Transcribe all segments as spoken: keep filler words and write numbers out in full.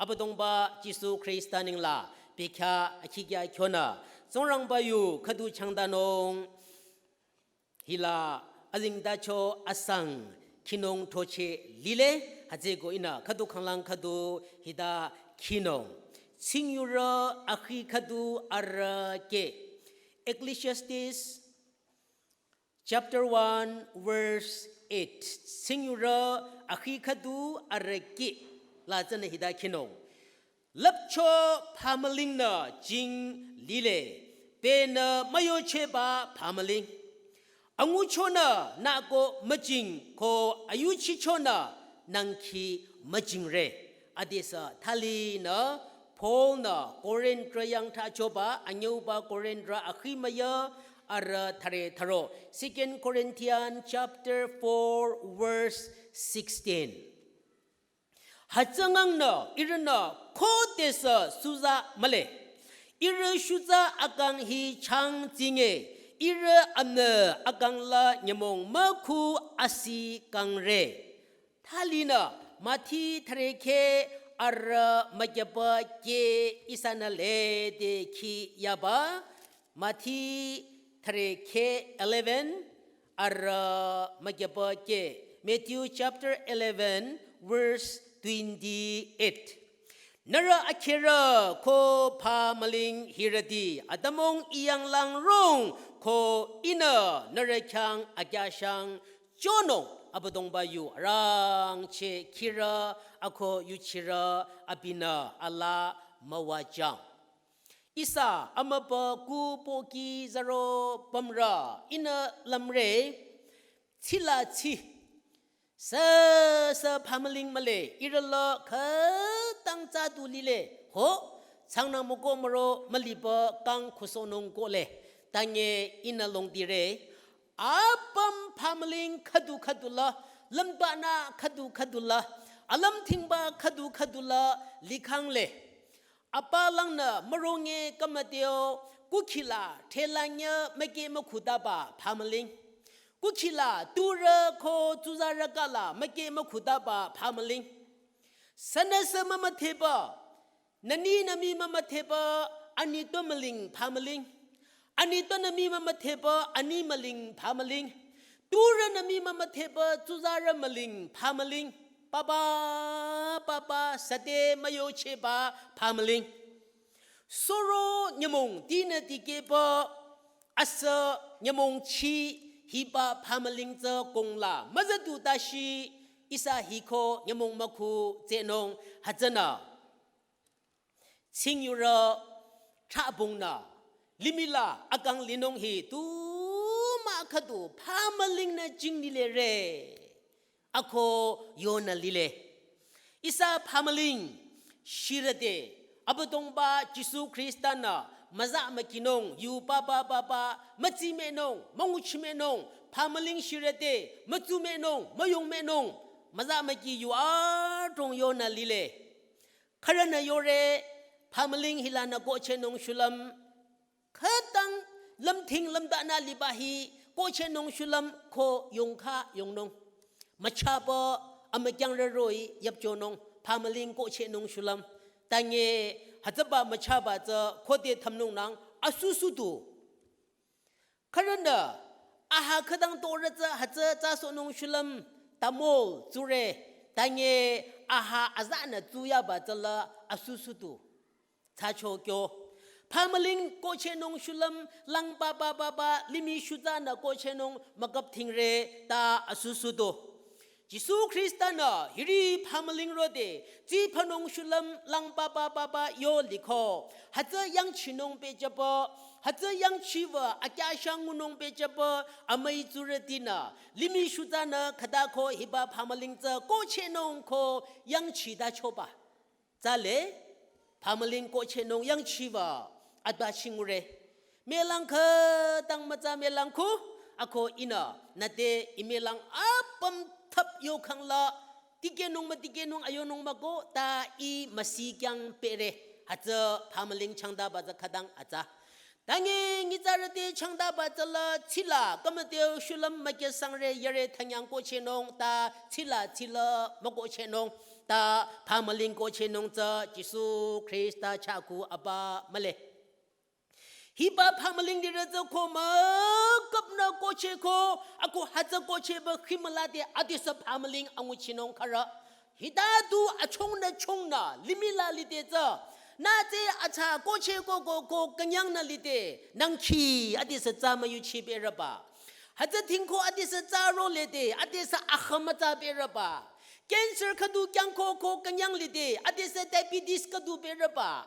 Abüdongba Jisu Khrista nengla bekhyah akikya kyonü Tsingrangba yu khüdu changdanung. Hila azengtacho asang khinung throcheh lile, hütsüeko ihnü khüdu khanglang khüdu hita khinung. Tsingyurü akhi khüdu arüh keh. Ecclesiastes chapter one, verse eight. Tsingyurü akhi khüdu arüh keh la tsünü hita khinung. Lüpcho phamüling nü jing lile, penü müyochehba phamüling. Anguchonü nü ko müjing ko ayuchichonü nangkhi müjingre. Adesü thalinü Paul nü Korinthrü yangthsachoba anyüuba Korinthrü akhi müyü arüh thüre thüro. Second Corinthians chapter four, verse sixteen. Hütsüngangnü ihrünü khodesü suza mühle. Ihrü shutsa akang hi chang tsinge, ihrü amnü akang la nyümong mükhu asi kangre. Thalinü Mathi thüre keh arüh mükyüpa keh ihsanü lede khi yaba. Mathi thüre keh eleven arüh mükyüpa keh. Matthew chapter eleven, verse twenty-eight. Nührü akherü ko phamüling hirüti atümung iyanglang rung ko ihnü nührü khyang akyashang chonung. Abüdongba yu arangcheh khirü ako yuchirü abinü alaa müwajüng. Ihsa amübü ku pohki zaro pümrü ihnü lümre, tsila tsi. Süsü phamüling mühle, ihrü la khütang tsü du lile, ho, tsangnang müko müro müliba kang khusohnung kohle, tange ihnü longdire, apüm phamüling khüdu khüdu la, lümbanü khüdu khüdu la, alümthingba khüdu khüdu la likhangle. Apa langnü müronge kümüteo, kukhila thelanyü müke mükhutaba phamüling. Kukhila turü ko tsuzarü kala müke mükhutaba phamüling. Sünüsü mümüdheba, nüni nümi mümüdheba, ani to müling phamüling. Ani to nümi mümüdheba, ani müling phamüling. Turü nümi mümüdheba, tsuzarü müling phamüling. Papa, papa, süte müyochehba phamüling. Suro nyümong tinü tikehba, asü nyümong chi hiba phamüling tsü kongla müzüdu tashi, ihsa hiko nyümong mükhu tsehnung hütsünü. Tsingyurü thrabungnü limih la akang linung hi tu mah khüdu phamüling nü jing lilere. Ako yonü lile. Ihsa phamüling shirüte Abüdongba Jisu Khrista nü müza mükinung yu papa papa mütsi mehnung, münguchi mehnung, phamüling shirüte mütsu mehnung, müyong mehnung, müza müki yu adrong yonü lile. Khürünü yore, phamüling hilanü kohchehnung shulüm. Khütang lümthing lümdanü liba hi kohchehnung shulüm ko yongkha yongnung. Müchaba amükyang rüroi yüpchonung phamüling kohchehnung shulüm. Tange hütsüba müchaba tsü khode thümnungnang asusu du. Khürünü, aha khütang torü tsü hütsü tsü sohnung shulüm tamol tsure, tange aha azanü tsuyaba tsüla asusu du. Tsacho kyo. Phamüling kohchehnung shulüm lang papa papa limih shutsanü kohchehnung mükap thingre ta asusu du. Jisu Khrista nü hiri phamüling rode, tsi phanung shulüm lang papa papa yo liko. Hütsü yangchinung pehjüba, hütsü yangchiba, akyashang ngunung pehjüba, amüi tsurütinü, limih shutsanü khüta ko hiba phamüling tsü kohchehnung ko yangchita choba. Tsale, phamüling kohchehnung yangchiba, atba chingure. Melang khütang mütsa melang khu, ako ihnü, nüte i melang apüm thap yokhangla, tikehnung mütikehnung ayonung müko, ta i müsi kyang pehre, hütsü phamüling changdaba tsü khütang atsa. Tange nyitsarüte changdaba tsüla tsila, kümüteo shulüm müke sangre yare thangyang kohchehnung, ta tsila tsila mükohchehnung. Ta phamüling kohchehnung tsü Jisu Khrista chah ku aba mühle. Hiba phamüling lirü tsü ko müküpnü kohchehko, ako hütsü kohchehba khimüla te adesü phamüling anguchinung khürü. Hita du achongnü chongnü limih la lide tsü. Nü tsü athsa kohchehko ko ko künyangnü lide. Nangkhi adesü tsü müyuchibehreba. Hütsü dhingko adesü tsü rolede, adesü akhamütsabehreba. Cancer khüdu kyangko ko künyang lide, adesü diabetes khüdu behreba.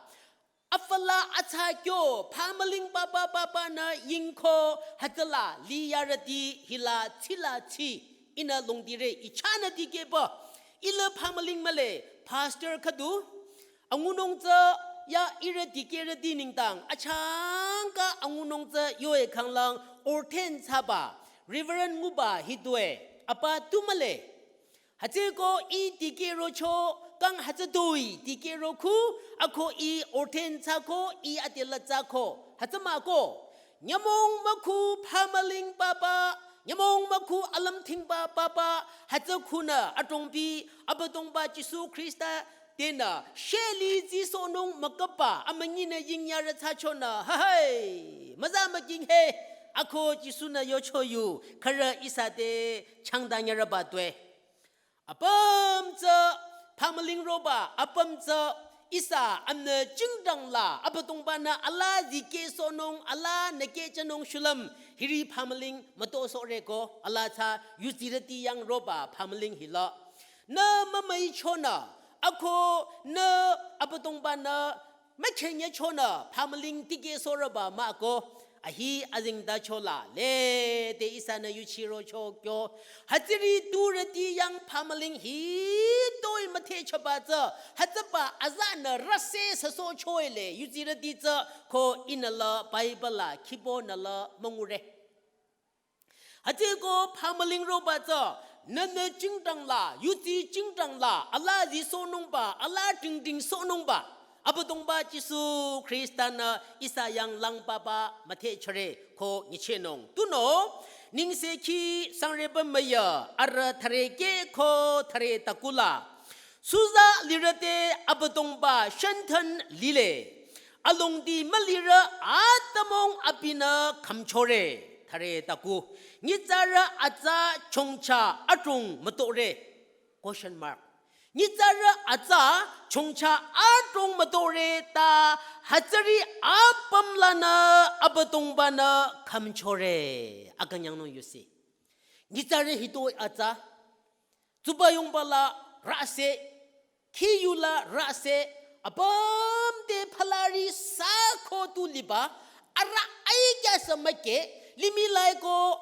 Afala athsa kyo, phamüling papa papa nü yingko hütsüla liyarüti hila tsila tsi. Ihnü longdire ichahnü dikehba. Ila phamüling mühle, pastor khüdu. Angunung tsü ya ihrü dikehrüti nengdang achangka angunung tsü yoe khanglang ordain thsaba Reverend nguba hitoi apa tu mühle. Hütsüko ih dikehrocho kang hütsütoi dikehro khu, ako ih ordain thsako ih adela thsako hütsü mah ko. Nyümong mükhu phamüling papa, nyümong mükhu alümthingba papa, hütsü khunü adrongbi Abüdongba Jisu Khrista tenü sheli zisohnung müküpba amünyinü yingyarü thsachonü. Hahai, müza müking he, ako Jisu-nü yocho yu, khürü ihsa te changdanyarüba tue. Apüm tsü, phamüling roba, apüm tsü, ihsa amnü jingdang la, Abüdongba-nü alaa zikehsohnung, alaa nükehjünung shulüm, hiri phamüling mütosohre ko, alaa tsü, yuzirüti yang roba, phamüling hila. Nü mümüichonü, ako nü Abüdongba-nü mükhenyechonü phamüling tikehsohreba mah ko, ahi azengtachola lede ihsanü yuchirocho kyo. Hütsüri turüti yang phamüling hitoi müthehchoba tsü, hütsüba azanü rase süsohchoele yuzirüti tsü ko ihnü la Bible la khibonü la müngure. Hütsüko phamüling roba tsü, nünü jingdang la, yuzi jingdang la, alaa zisohnungba, alaa dingdingsohnungba, Abüdongba Jisu Khrista-nü ihsa yang langpapa müthehchore ko nyichehnung. Tunüo, nengsekhi sangreba müya, arüh thüre keh ko thüre taku la. Suza lirü te Abüdongba shenthen lile. Alongdi mülirü atümung abinü khümchore. Thüre taku. Nyitsarü atsa chongcha adrong mütore. Question mark. Nyitsarü atsa chongcha adrong mütore ta hütsüri apüm lanü Abüdongba-nü khümchore. Akünyangnung yusi. Nyitsarü hitoi atsa tsuba yongba la rase, khiyu la rase, apüm te phalari sako tu liba, arüh aikyasü müke, limih la-i ko,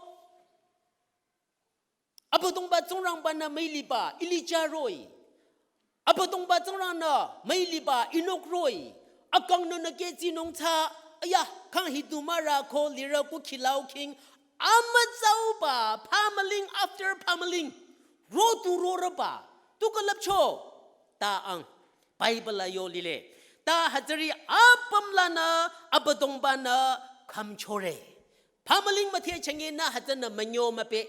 Abüdongba Tsingrangba-nü müiliba, Elija roh-i. Abüdongba Tsingrang-nü müiliba Enok roh-i, akang nünü kehzinung tsü, aya, kang hi du mürü ko lirü kukhi lao khing, amütsauba, phamüling after phamüling, ro tu rorüba, tu külüpcho, ta ang, Bible la yo lile, ta hütsüri apüm lanü, Abüdongba-nü khümchore. Phamüling müthehchange nü hütsünü münyo müpeh.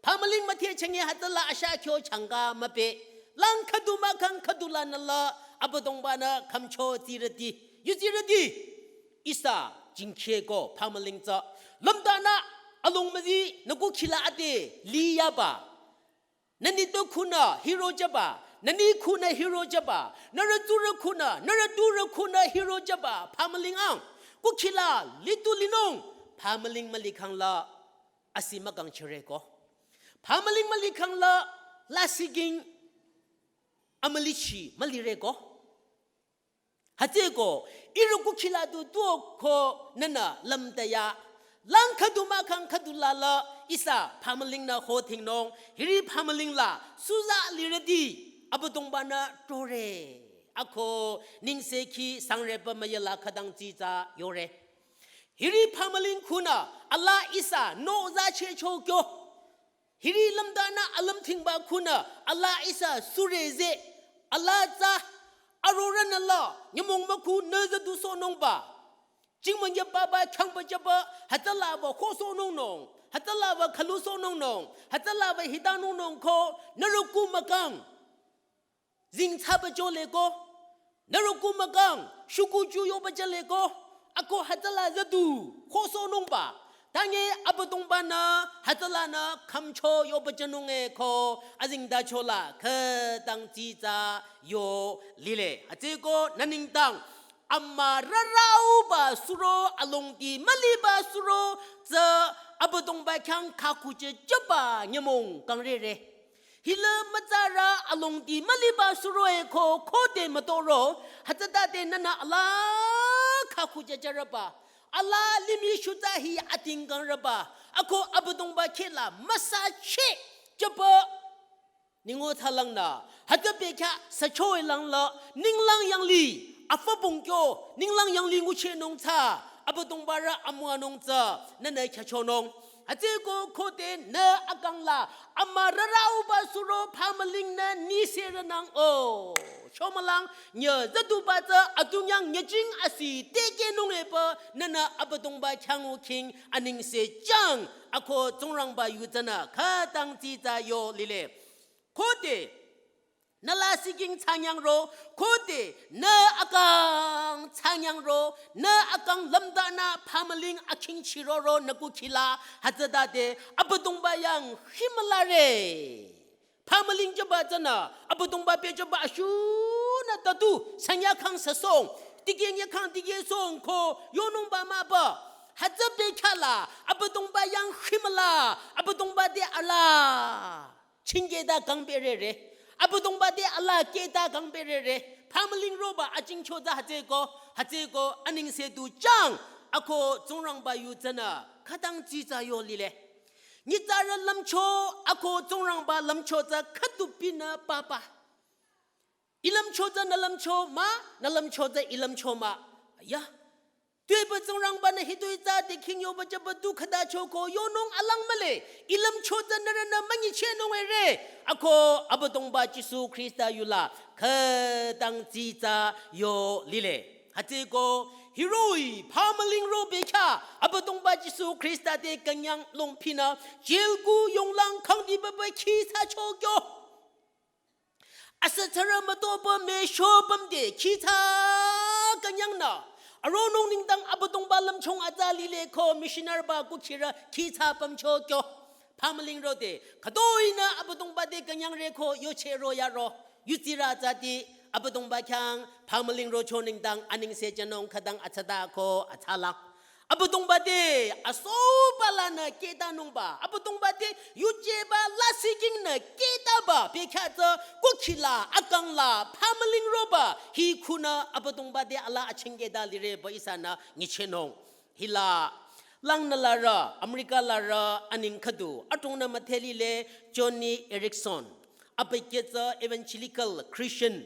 Phamüling müthehchange hütsüla asha kyo changka müpeh. Lang khüdu mahkhang khüdu lanü la Abüdongba-nü khümcho tsirüti. Yuzirüti. Ihsa jingkheh ko phamüling tsü. Lümdanü along müzi nü kukhi la ade liyaba. Nü nitpü khunü hiro jüba, nü ni khunü hiro jüba, nührü tsurü khunü, nührü turü khunü hiro jüba, phamüling ang, kukhi la litu linung, phamüling mülikhang la asi mükangchire ko. Phamüling mülikhang la lasih ging amülichi mülire ko. Hütsüko, ihrü kukhi la tu tuo ko nünü lümdaya. Lang khüdu mahkhang khüdu la la ihsa phamüling nü ho thingnung, hiri phamüling la suza lirüti Abüdongba-nü tore. Ako nengsekhi sangreba müyala khütang tsitsa yore. Hiri phamüling khunü alaa ihsa nü zachehcho kyo. Hiri lümdanü alümthingba khunü alaa ihsa sürüze, alaa tsü arorüh nü la nyümong mükhu nü züdusohnungba. Jingmünye papa khyangba jüba hütsüla ba khosohnungnung, hütsüla ba khülusohnungnung, hütsüla ba hitanungnung ko nührü ku mükang. zingthsaba jole ko, nührü ku mükang, shuku ju yoba jale ko, ako hütsüla züdu, khosohnungba, tange Abüdongba-nü, hütsülanü, khümcho yoba jünung e ko, azengtachola, khütang tsitsa yo lile. Hütsüeko, nü nengdang, amürarauba suro, alongdi müliba suro, tsü Abüdongba khyang khakhuche jüba nyümong kangrere. Hila mütsarü alongdi müliba suro e ko khode mütoro, hütsütade nünü alaa khakhuche jürüba, alaa limih shutsa hi ating kangrüba, ako Abüdongba khehla müsache jüba ningo thalangnü, hütsü bekhyah sücho-i langla, ninglang yanglih, afü bong kyo, ninglang yanglih nguchehnung tsü, Abüdongba rü amüwanung tsü, nünü khyüchonung. Hütsüeko khode nü akangla, amürarauba suro phamüling nü nyisehrünang o. Shomülang, nyü züduba tsü, atung yang nyüjing asi, tekehnung epü, nünü Abüdongba khyang u khing, anengse jang, ako Tsingrangba yu tsünü, khütang tsitsa yo lile. Khode, nü lasih king thsanyangro, khode, nü akang thsanyangro, nü akang lümdanü phamüling akhingchiroro nü kukhila, hütsütade, Abüdongba yang himülare. Phamüling jüba tsünü, Abüdongba pehjüba ashunü tatu, sanya khang süsong, tikeh nya khang tikeh song ko, yonungba mahba. Hütsü bekhyahla, Abüdongba yang himüla, Abüdongba te alaa chingkehta kangbehrere. Abüdongba te alaa kehta kangbehrere. Phamüling roba ajingcho tsü hütsüeko, hütsüeko anengse du jang, ako Tsingrangba yu tsünü, khütang tsitsa yo lile. Nyitsarü lümcho, ako Tsingrangba lümcho tsü khüdu pinü papa. I lümcho tsü nü lümcho mah, nü lümcho tsü I lümcho mah. Ya. Tuepü Tsingrangba-nü hitoi tsü te khing yoba jüba du khütacho ko yonung alang mühle. I lümcho tsü nührünü münyichehnung ere. Ako Abüdongba Jisu Khrista yula khütang tsitsa yo lile. Hütsüeko hiroh-i phamüling ro bekhyah Abüdongba Jisu Khrista te künyang longpinü jail ku yonglang khangdi baba khitsa chokyo. Asütsarü mütopü mesho pümde khitsa künyangnü. Aronung nengdang Abüdongba lümchung atsa lile ko missionary ba kukhirü khitsa pümcho kyo. Phamüling rode, khütoi-nü Abüdongba te künyangre ko yochehro yaro. Yutsirü atsati Abüdongba khyang phamüling rocho nengdang anengse jünung khütang atsata ko atsalang. Abüdongba te asoba lanü kehtanungba. Abüdongba te yujeba lasih king nü kehtaba. Bekhyah tsü kukhila akangla phamüling roba. Hi khunü Abüdongba te alaa achingkehta lireba ihsanü nyichehnung. Hila langnü larü, America larü, aning khüdu, atungnü müdhe lile Joni Eareckson. Abükyü tsü evangelical Christian.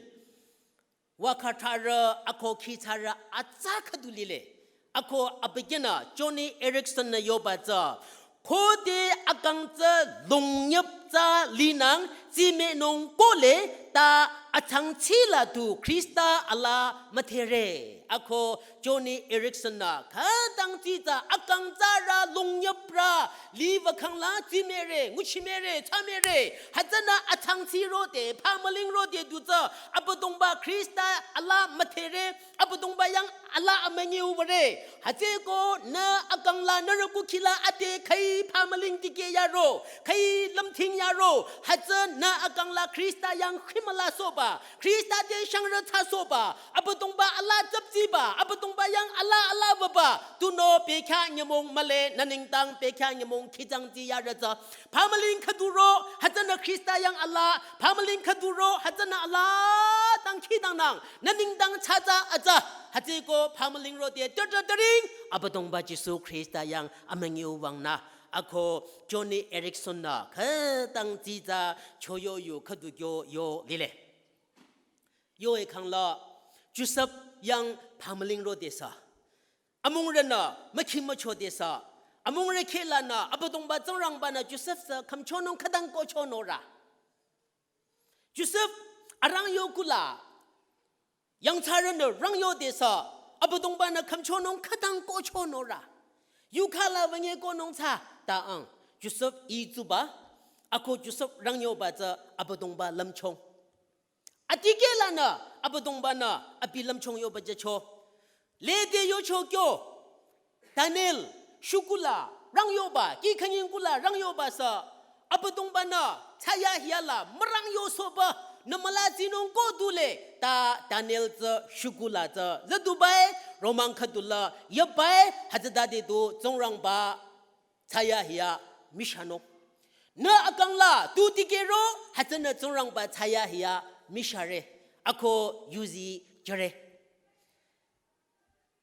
Wakhatharü ako khitharü atsa khüdu lile. Ako abükyünü Joni Eareckson-nü yoba tsü. Khode akang tsü longnyüp tsü linang tsimehnung kohle ta atsangtsila tu Khrista alaa müdhere. Ako Joni Eareckson-nü khütang tsitsa akang tsürü longnyüprü liba khangla tsimehre, nguchimehre, tsamehre. Hütsünü atsangtsi rode, phamüling rode du tsü, Abüdongba Khrista alaa müdhere, Abüdongba yang alaa amünyiwüre. Hütsüeko nü akangla nührü kukhila ate khüi phamüling tikeh yaro, khüi lümthing yaro. Hütsü nü akangla Khrista yang khimülasohba, Khrista te shangrü thsasohba, Abüdongba alaa tsüptsiba, Abüdongba yang alaa alaa wüba, tunüo bekhyah nyümong mühle, nü nengdang bekhyah nyümong khijang tsi yarü tsü. Phamüling khüduro, hütsünü Khrista yang alaa, phamüling khüduro, hütsünü alaa dangkhidangnang, nü nengdang thsatsa atsa, hütsüeko phamüling rode tütütüring, Abüdongba Jisu Khrista yang amünyiwü wangnü, ako Joni Eareckson-nü khütang tsitsa choyo yu khüdu kyo yo lile. Yo ekhangla, Josef yang phamüling rodesü. Amungrünü, mükhi müchodesü. Amungrü khehlanü, Abüdongba Tsingrangba-nü Josef tsü khümchonung khütang kohchonorü. Josef arangyo kula, yangthsarünü rangyodesü, Abüdongba-nü khümchonung khütang kohchonorü. Yukhala wünye kohnung thsa, ta ang, Josef itsuba, ako Josef rangyoba tsü Abüdongba lümchung. Adikehlanü Abüdongbanü abi lümchung yoba jücho. Lede yocho kyo. Daniel shükula rang yoba, kih khanying kula rang yoba sü Abüdongbanü thsayahiya la mürang yosohba nü müla tsinung ko dule ta Daniel tsü shükula tsü züdubai romang khüdula yabai hütsütade du Tsingrangba thsayahiya mishanung. Nü akang la tu dikehro hütsünü Tsingrangba thsayahiya mishare. Ako yuzi jüre.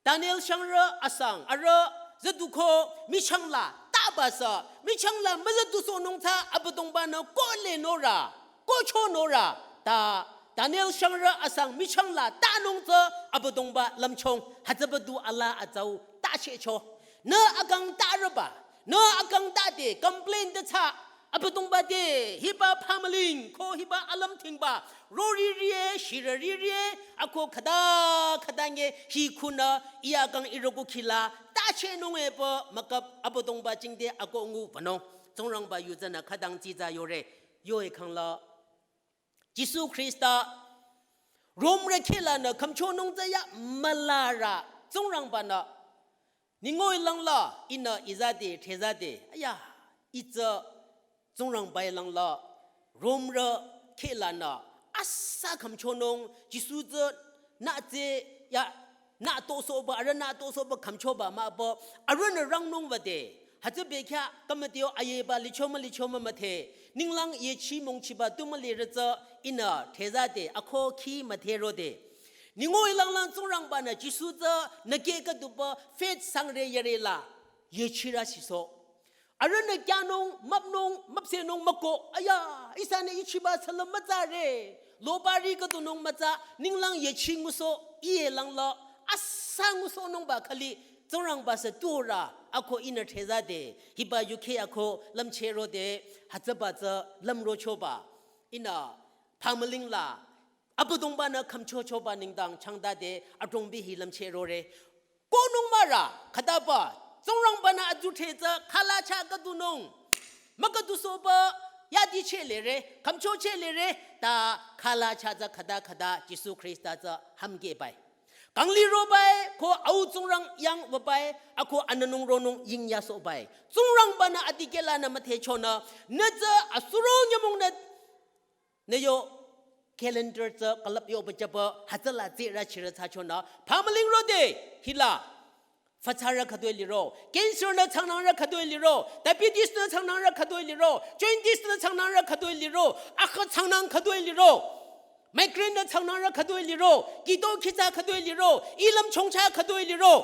Daniel shangrü asang arüh züduko michang la tabasü michang la müzüdusohnung tsü Abüdongbanü kole norü, kocho norü ta Daniel shangrü asang michang la tanung tsü Abüdongba lümchung hütsüba du ala atsau tachehcho. Nü akang tarüba, nü akang tade complain de tsü Abüdongba te hiba phamüling ko hiba alümthingba roririe, shirüririe, ako khüta khüta nge hi khunü iya kang iroko khila tachehnung epü mükap Abüdongba jingte ako ngu banung. Tsingrangba yu tsünü khütang tsitsa yore, yo ekhang la Jisu Khrista Romrü khehlanü khümchonung tsü ya mülarü Tsingrangbanü ningoi langla ihnü izade thezade aya itsü Tsingrangbai langla Romrü khehlanü asa khümchonung Jisu tsü nü tsü ya nü tosohba arüh nü tosohba khümchoba mahba arühnü rangnung wüde. Hütsü bekhyah kamateo ayeba licho mü licho mü müthe. Ninglang yechi mongchiba tu mülerü tsü ihnü thezade ako khi mütherode. Ningoi langlang Tsingrangbanü Jisu tsü nü keh khüduba faith sangre yare la yechirü shiso. Arühnü kyanung, müpnung, müpsehnung müko, aya, ihsanü ichiba salüm mütsare, lobari khüdunung mütsa, ninglang yechi ngusoh, iye langla, asa ngusohnungba khali, Tsingrangba sü turü, ako ihnü thezade, hiba yukheh ako lümchehrode, hütsüba tsü lümrochoba, ihnü phamüling la, Abüdongbanü khümchochoba nengdang changtade adrongbi hi lümchehrore. Konung mürü, khütaba, Tsingrangbanü atsudhre tsü khalacha khüdunung. Müküdusohba yadi chehlere, khümcho chehlere, ta khalacha tsü khüta khüta Jisu Khrista tsü hümkehbai. Kanglirobai, ko au Tsingrang yang wübai, ako anünung ronung yingyasohbai. Tsingrangbanü adikehlanü müthehchonü, nü tsü asuro nyümong nü nü yo calendar tsü külüp yoba jüba hütsüla tsürü chirü thsachonü phamüling rode hila. Fatsarü khütoi liro, cancer nü changnangrü khütoi liro, diabetes nü changnangrü khütoi liro, jaundice nü changnangrü khütoi liro, akha changnang khütoi liro, migraine nü changnangrü khütoi liro, kihto khitsa khütoi liro, ilüm chongcha khütoi liro.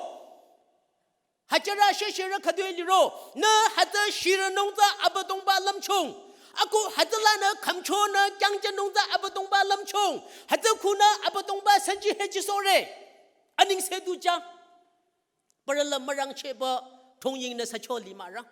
Hütsürü shesherü khütoi liro, nü hütsü shirünung tsü Abüdongba lümchung. Ako hütsülanü khümchonü kyangjünung tsü Abüdongba lümchung. Hütsü khunü Abüdongba sanji hechisohre. Anengse du jang. Parü la mürangchehba thongyingnü sücho li mürang.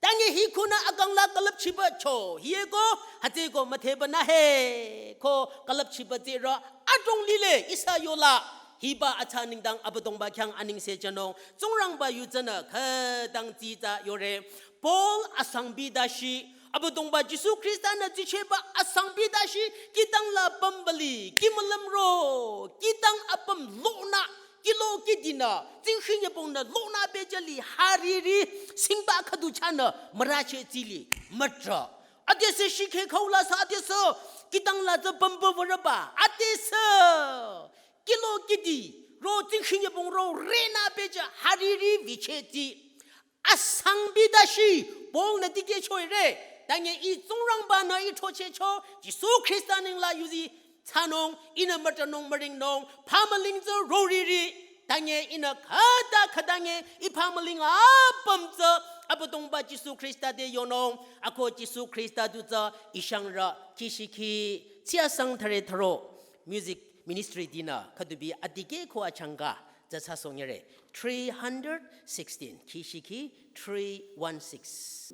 Tangi hi khunü akang la külüpchiba cho, hieko, hütsüeko müthehbanü he, ko külüpchiba tsürü, adrong lile, ihsa yola, hiba atsa nengdang Abüdongba khyang anengse jünung, Tsingrangba yu tsünü khütang tsitsa yore, Paul asangbi dashi, Abüdongba Jisu Khrista-nü tsichehba asangbi dashi, kihtang la pümbali, kih mülümro, kihtang apüm lonü, kihlo kihdinü, tsingkhi nyübongnü lonü pehjüli hariri singba khüdu chahnü müracheh tsili mütrah. Adesü shikhe khüu la sü adesü kihtang la tsü pümbü würüba. Adesü kihlo kihdi ro tsingkhi nyübong ro renü pehjü hariri vicheh tsi. Asangbi dashi Paul-nü dikehchoire. Tangi ih Tsingrangba-nü ih throchehcho, Jisu Khrista neng la yuzi thsanung, ihnü mütanung müringnung, phamüling tsü roriri. Tangi ihnü khüta khütangi ih phamüling apüm tsü Abüdongba Jisu Khrista te yonung, ako Jisu Khrista du tsü ih shangrü kishiki, tsiasang thare tharo, music ministry dinü, khüdubi adikeh ko achangka, tsü thsasohnyire, three hundred sixteen, kishiki, three one six.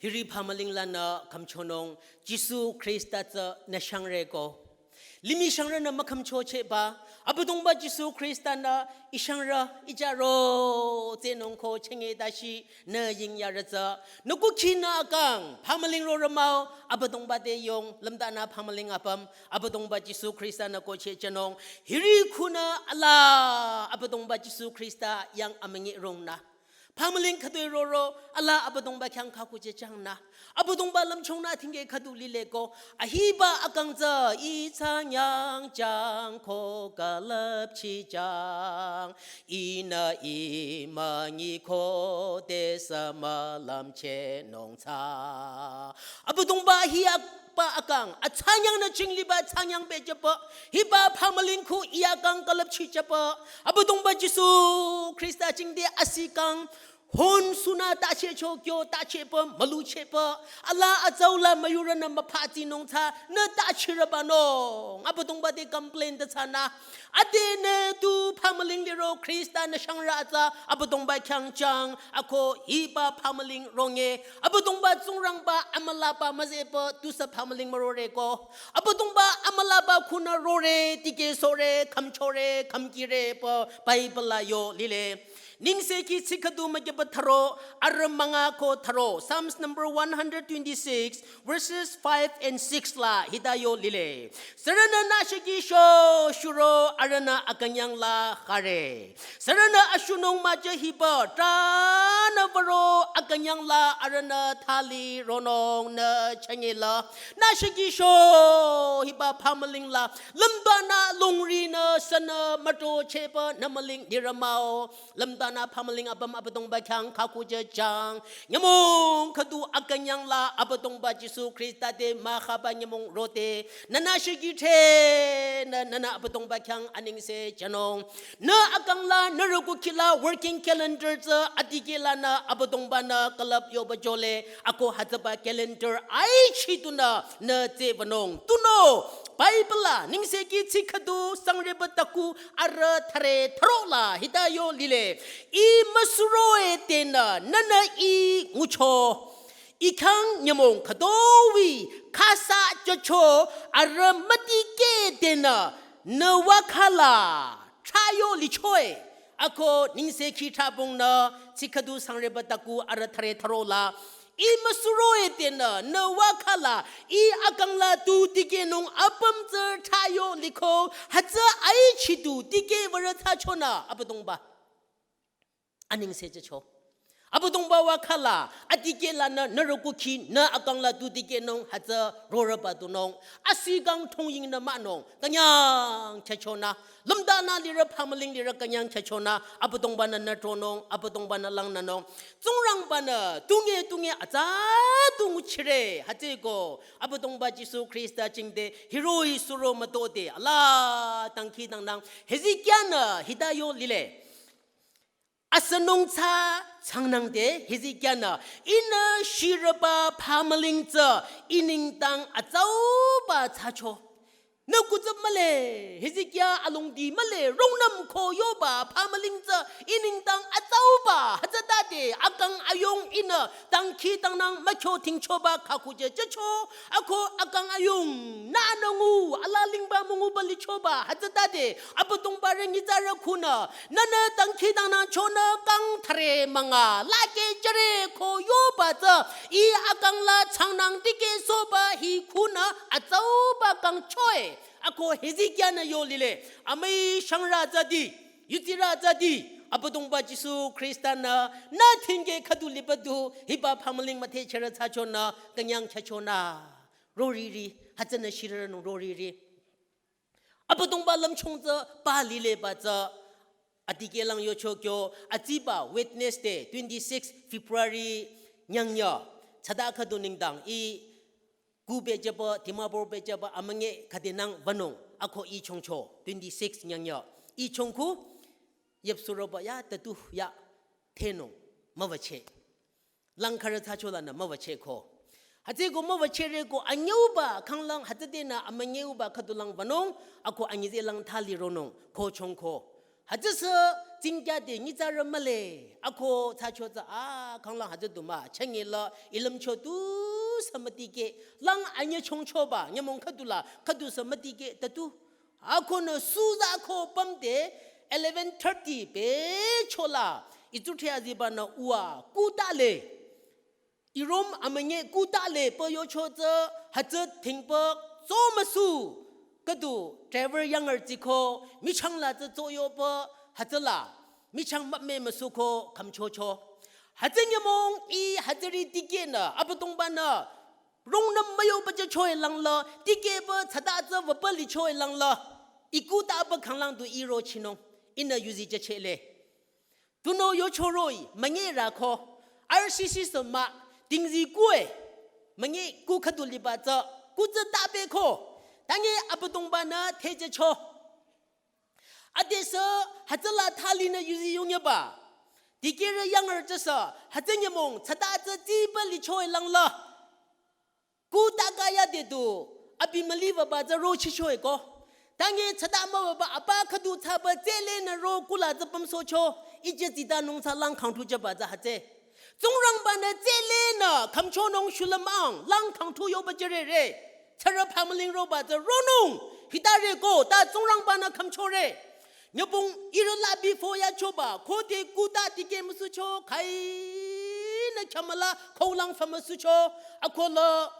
Hiri phamüling lanü khümchonung, Jisu Khrista tsü nü shangreko. Limih shangrünü mükhümchochehba, Abüdongba Jisu Khrista-nü ih shangrü ijaro tsehnung ko chenge tashi nü yingyarü tsü. Nü kukhi nü akang, phamüling rorü mah-o, Abüdongba te yong, lümtanü phamüling apüm, Abüdongba Jisu Khrista-nü ko chehchehnung. Hiri khunü alaa, Abüdongba Jisu Khrista yang amünyi rungnü. Phamüling khütoi roro, alaa Abüdongba khyang khaku jechangnü. Abüdongba lümchongnü thingke khüdu lileko, ahiba akang tsü ih thsangnyang jang ko külüpchijang. Ihnü ih münyi ko tesü mülümchehnung thsa. Abüdongba ahi ak- ba akang, athsangnyang nü chingliba thsangnyang pehjüpü, hiba phamüling khu ih akang külüpchijüpü, Abüdongba Jisu Khrista jingte asi kang, hon sunü tachehcho kyo, tachehpü, müluchehpü, alaa atsau la müyurünü müphatsinung thsa, nü tachirübanung, Abüdongba te complain ta thsanü, ade nü tu phamüling liro Khrista nü shangrü tsü, Abüdongba khyang jang, ako hiba phamüling ronge, Abüdongba Tsingrangba amülaba müzehpü tusü phamüling müroreko. Abüdongba amülaba khunü rore, tikehsohre, khümchore, khümkirepü Bible la yo lile. Nengsekhi tsi khüdu mükyüpü tharo, arü münga ko tharo. Psalms number one hundred twenty-six, verses five and six la hita yo lile. Sürünü nüshiki sho shuro arühnü akünyang la khare. Sürünü ashunung müjü hiba, tranü würo akünyang la arühnü thali ronung nü changela. Nüshiki sho hiba phamüling la, lümtanü longrinü sünü mütochehpü nü mülung nirü mah-o. Lümtanü phamüling apüm Abüdongba khyang khaku jejang. Nyümong khüdu akünyang la Abüdongba Jisu Khrista te mükhaba nyümong rote. Nü nüshiki thre, nü, nünü Abüdongba khyang anengse jünung. Nü akang la, nü rükukhi la working calendar tsü adikeh lanü Abüdongba-nü külüp yoba jole. Ako hütsüba calendar aichi tunü nü tsehbanung. Tunüo, Bible la, nengsekhi tsi khüdu sangreba taku arü thare tharo la hita yo lile. Ih müsuroh-e tenü, nünü ih ngucho. Ih khyang nyümong khütoi khüsa jücho arü mütikeh tenü, nü wakhala thrayo licho-e. Ako nengsekhi thrabongnü, tsi khüdu sangreba taku arü thare tharo la. Ih müsuroh-e tenü, nü wakhala, ih akang la tu tikehnung apüm tsü thrayo liko, hütsü aichi tu tikeh würe thsachonü, Abüdongba. Anengse jücho. Abüdongba wakhala, adikeh lanü, nü rükukhi, nü akang la tu tikehnung, hütsü rorüba tunung. Asi kang thongyingnü mahnung, künyang khyüchonü. Lümtanü lirü phamüling lirü künyang khyüchonü, Abüdongba-nü nü tronung, Abüdongba-nü langnünung. Tsingrangba-nü, tunge tunge atsa tu nguchire, hütsüeko, Abüdongba Jisu Khrista jingte, hiroh-i suro mütote, alaa dangkhidangnang, Hezekia-nü hita yo lile. Asünung tsü thsangnang te, Hezekia-nü, ihnü shirüba phamüling tsü, ih nengdang atsauba thsacho. Nü kutsüp mühle, Hezekia alongdi mühle, rungnüm ko yoba phamüling tsü, ih nengdang atsauba, hütsütade, akang ayung ihnü, dangkhidangnang mükyo tingchoba khaku jejücho, ako akang ayung, nü anüngu, alaa lingba münguba lichoba, hütsütade, Abüdongba re nyitsarü khunü, nünü dangkhidangnang chonü kang thare münga, lakeh jüre ko yoba tsü, ih akang la thsangnang tikehsohba hi khunü atsauba kangcho-e. Ako Hezekia-nü yo lile, amüi shangrü tsüdi, yutsirü tsüdi, Abüdongba Jisu Khrista-nü, nü thingke khüdu liba du, hiba phamüling müthehcherü thsachonü, künyang khyüchonü. Roriri, hütsünü shirürünung roriri. Abüdongba lümchung tsü pa lileba tsü. Adikeh lang yocho kyo, atsiba Wednesday, twenty-six February nyangnyü. Tsüta khüdu nengdang ih ku pehjüba, Dimapur pehjüba, amünyi khüdenang wünung, ako ih chongcho, twenty-six nyangnyü. Ih chongku, yüpsuroba ya, tatu ya, thenung, müwücheh. Lang khürü thsacho lanü müwücheh ko. Hütsüeko müwüchehre ko anyüuba khanglang hütsüdenü amünyüuba khüdulang wünung, ako anyüzehlang thali ronung, ko chongko. Hütsüsü tsingkyade nyitsarü mühle. Ako thsacho tsü a khanglang hütsü du mah. Chenge la ilümcho tusü mütikeh. Lang anyüchongchoba nyümong khüdula khüdusü mütikeh tatu. Akonü suza ko pümde eleven thirty pehchola itsuthre azibanü uwa kutale. Irom amünye kutale pü yocho tsü hütsü thingpü tsomüsu. Khüdu driver yangrüti ko michang la tsü tsoyoba hütsüla michang müpmemüsu ko khümchocho. Hütsü nyümong i hütsüri tikehnü Abüdongbanü rungnüm müyoba jüchoe langla tikehba tsüta tsü wüpü lichoe langla. I kutaba khanglang du i rochinung. Ihnü yuzi jüchehle. Tunüo yocho roh-i münyerü ko R C C sü mah tingzi kue. Münye ku khüdu liba tsü kutsü tabe ko. Tange Abüdongbanü thejücho. Adesü hütsüla thalinü yuzi yongyaba. Dikehrü yangrü tsüsü hütsü nyümong tsüta tsü tsipü lichoe langla. Kuta kayade du abi müliwaba tsü rochichoe ko. Tange tsüta müwaba apa khüdu thsaba tselenü ro kula tsü pümsohcho. Ije tsitanung tsü lang khangthu jüba tsü hütsü. Tsingrangbanü tselenü khümchonung shulüm ang lang khangthu yoba jürere. Tsürü phamüling roba tsü ronung hitare ko ta Tsingrangbanü khümchore. Nyübong ihrü la bifo yachoba khode kuta tikeh müsucho khainü khyamüla kholang famüsucho. Akola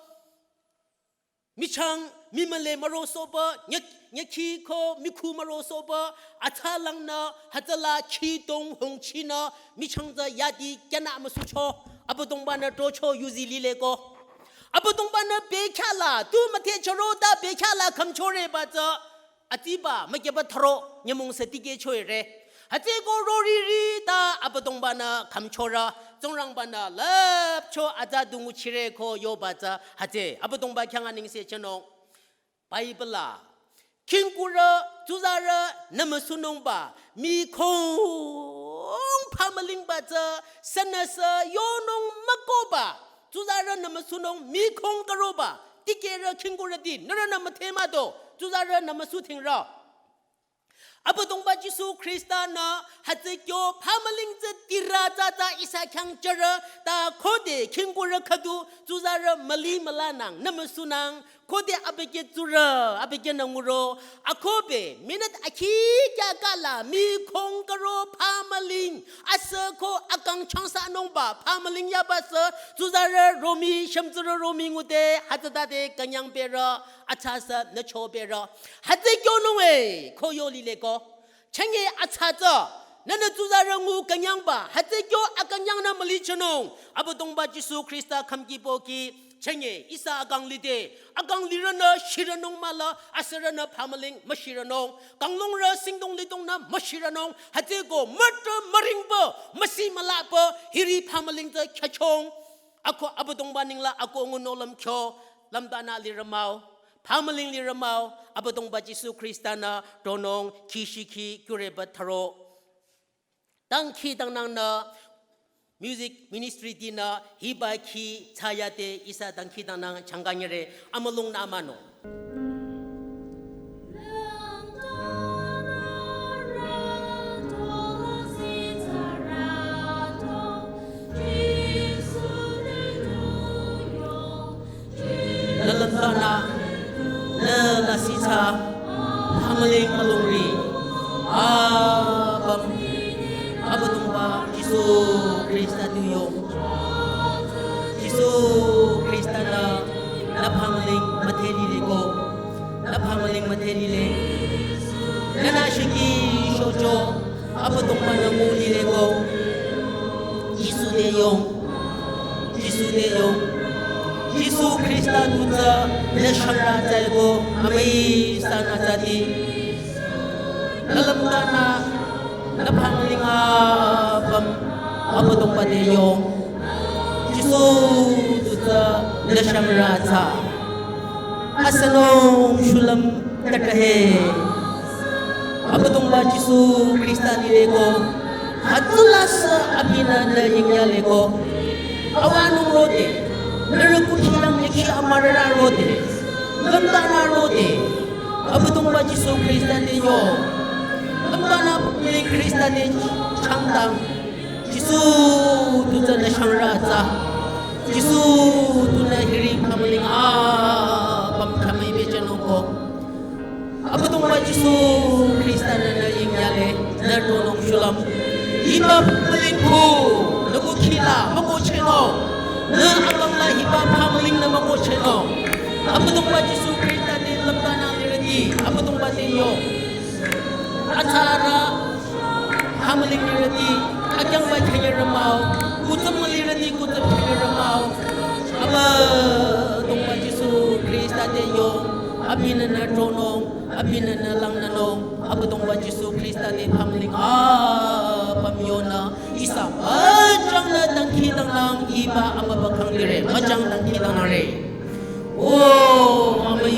michang mimüle mürosohba, nyü-, nyükhi ko mikhu mürosohba, atsalangnü hütsüla khidong hongchinü michang tsü yadi kyanü müsucho, Abüdongbanü tocho yuzi lile ko. Abüdongbanü bekhyah la tu müthehchoro ta bekhyah la khümchoreba tsü, atiba mükyeba tharo nyümong sü tikehchoe re. Hütsü ko roriri ta Abüdongbanü khümchorü, Tsingrangbanü lüpcho atsa du nguchire ko yoba tsü hütsü Abüdongba khyang anengse chenung. Bible la khingkurü tsuzarü nümüsunungba mikhong phamülingba tsü sünüsü yonung mükohba. Tsuzarü nümüsunung mikhong karoba. Tikehrü khingkurüti nührünü müthemado tsuzarü nümüsu thingrü. Abüdongba Jisu Khrista-nü hütsü kyo phamüling tsü tirü tsü tsü ihsa khyang jürü ta khode khingkurü khüdu tsuzarü müli mülanang nümüsunang khode abükyü tsurü abükyünü nguro akobe minute akhi kya kala mikhong karo phamüling asü ko akang changsanungba phamüling yaba sü tsuzarü romi shümtsurü romi ngude hütsütade künyang berü atsasü nücho berü. Hütsü kyonung e, ko yo lile ko. Chenge atsa tsü, nünü tsuzarü ngu künyangba, hütsü kyo akünyangnü mülichinung. Abüdongba Jisu Khrista khümki pohki, chenge ihsa akang lide, akang lirünü shirünung mahla, asürünü phamüling müshirünung. Kanglungrü singdong lidongnü müshirünung. Hütsü ko mütü müringpü, müsi mülapü, hiri phamüling tsü khyüchong. Ako Abüdongba nengla ako ngunung lümkyo, lümdanü lirü mah-o, phamüling lirü mah-o, Abüdongba Jisu Khrista-nü tronung khishikhi kyureba tharo. Dangkhidangnangnü music ministry tinü hiba khi thsayade ihsa dangkhidangnang changkanyere amülungnü amano. Nü lümdanü, nü lasih thsa, phamüling mülungri, apüm, Abüdongba Jisu Khrista tu yong. Jisu Khrista-nü, nü phamüling müdhe lile ko, nü phamüling müdhe lile. Nünü shiki shocho, Abüdongba-nü ngu lile ko. Jisu te yong, Jisu te yong. Jisu Khrista tu tsü, nü shangrü tsü ko, amüi sanü tsüti. Nü lümdanü, nü phamüling apüm, Abüdongba te yong. Jisu tu tsü, nü shangrü tsü. Asünung shulüm tatahe. Abüdongba Jisu Khrista lile ko. Hütsüla sü abinü nü yingyale ko. Awanung rode. Nührü kukhi yang yekhi amürarü rode. Lümdanü rode. Abüdongba Jisu Khrista te yong. Lümdanü Tana pamüling Khrista te changdang. Jisu tu tsünü shangrü atsa. Jisu tunü hiri pamüling apüm khamai bejünung ko. Abüdongba Jisu Khrista nü nü yingyale, nü tonung shulüm. Hiba pamüling khu, nü kukhila, mükohchehnung. Nü akangla hiba pamüling nü mükohchehnung. Abüdongba Jisu Khrista te lümtanü lirüti, Abüdongba te yo. Atsarü, pamüling lirüti, akyangba khenyerü mah-o, kutsüm lirüti, kutsüm khenyerü mah-o. Abüdongba Jisu Khrista te yo, abinü nü tonung, abinü nü langnünung, Abüdongba Jisu Khrista te pamüling apüm yonü, ihsa müjangnü dangkhidangnang hiba amübükhang lire, müjang dangkhidangnangre. O, amü